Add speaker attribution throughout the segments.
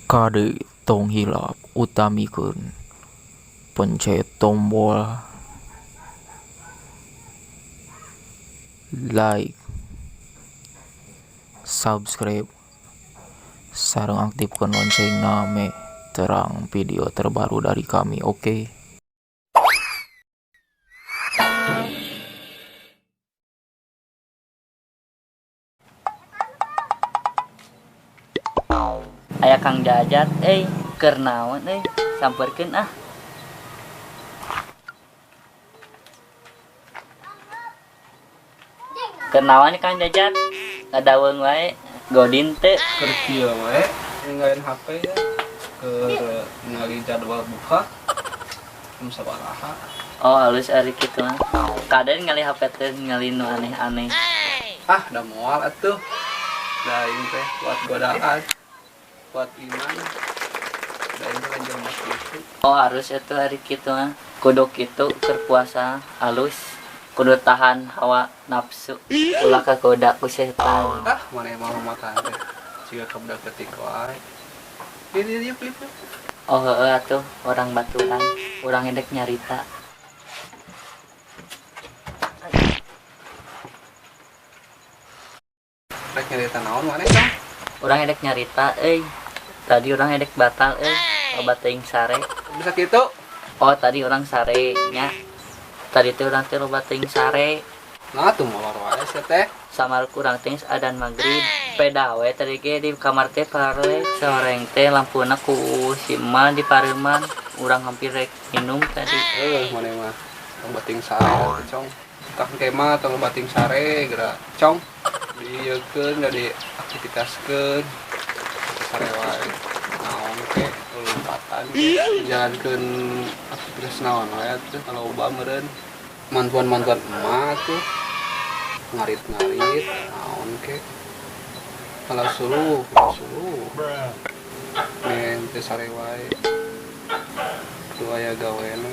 Speaker 1: Kade tong hilap utamikeun pencet tombol like, subscribe, sareng aktifkan loncengna meh terang video terbaru dari kami. Oke.
Speaker 2: Aya Kang Jajat euy, keur naon euy, sampeurkeun ah. Keur naon Kang Jajat? Ngadaweung wae, godin teu.
Speaker 3: Keur kieu wae ninggalin HP ya, keur ningali jadwal buka jam sabaraha.
Speaker 2: Oh, halus ari kitu mah. Kaden ngali HP teh ningali nu aneh-aneh.
Speaker 3: Ah, da moal atuh. Da ieu teh buat godaan, buat iman. Da ieu teh jelema kitu.
Speaker 2: Oh, harus itu hari kitu mah. Kudu kitu keur puasa halus. Kudu tahan hawa nafsu. Ulah kagoda ku setan.
Speaker 3: Ah, mana mau makan teh. Siga ka budak leutik wae. Ini dia flip.
Speaker 2: Oh, heeh atuh orang baturan, urang edek nyarita.
Speaker 3: Rek nyarita naon maneh, Kang?
Speaker 2: Urang edek nyarita euy. Tadi urang edek batal euy, obat teuing sare.
Speaker 3: Bisa kitu?
Speaker 2: Oh, tadi urang sare nya. Tadi teh urang teh loba teuing sare.
Speaker 3: Nah, tuh molor wae sia teh.
Speaker 2: Samar kurang teh adan maghrib. Peda we tadi ge di kamar teh parle soreng teh lampuna ku si emak di pareuman. Urang hampir rek minum tadi.
Speaker 3: Maneh mah tong bating sare atuh, Cong. Tah engke mah tong bating sare geura, Cong. Dieukeun da diaktivitaskeun. Sare wae. Naon ke lompatan ke jalankeun aktivitas naon wae atuh loba meureun. Mantuan-mantuan emak tuh ngarit-ngarit naon ke. Kalau suluh, kalau suluh. Men teu sare wae. Kudu aya gawena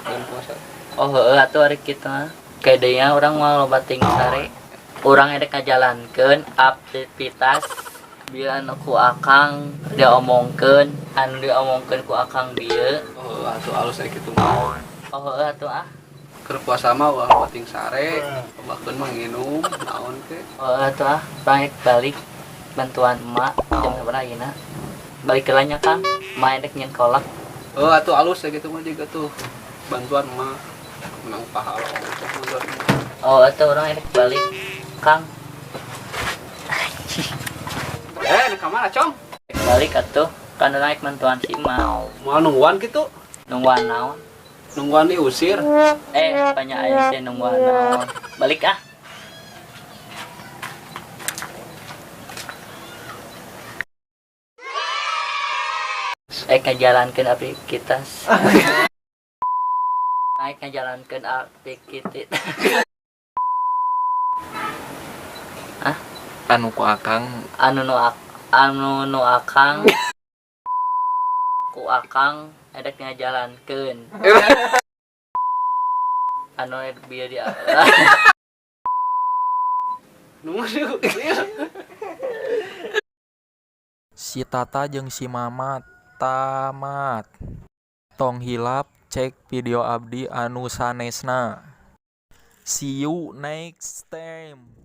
Speaker 3: dan puasa.
Speaker 2: Oh, heeh atuh ari kitu mah. Kedenya urang mah loba teuing sare. Urang edek ngajalankeun aktivitas bieu anu ku akang diomongkeun, anu diomongkeun ku akang bieu.
Speaker 3: Oh, atuh alus aya kitu mah.
Speaker 2: Oh, heeh atuh ah.
Speaker 3: Keur puasa mah ulah loba teuing sare, lobakeun mah nginum naon ke.
Speaker 2: Oh, heeh atuh ah, urang edek balik bantuan emak jam sabaraha ayeuna. Balik heula nya Kang, emak edek nyieun kolak.
Speaker 3: Oh, atuh alus aya kitu mah juga tuh. Bantuan emak menang pahala untuk bantuan emak.
Speaker 2: Oh, atuh urang edek balik Kang.
Speaker 3: Ka mana, Cong?
Speaker 2: Balik atuh, kan urang rek bantuan si emak.
Speaker 3: Moal nungguan kitu?
Speaker 2: Nungguan naon?
Speaker 3: Nungguan diusir.
Speaker 2: Banyak aya sih nungguan naon. Balik ah. Ngajalankeun aktivitas. Naik ngajalankeun aktivitas. Hah?
Speaker 1: Anu ku akang.
Speaker 2: Anu nu anu nu akang. Ku akang edek ngajalankeun. Anu bieu di
Speaker 3: Nunggu sih.
Speaker 1: Si Tata jeung si Mama tamat. Tong hilap cek video abdi anu sanesna. See you next time.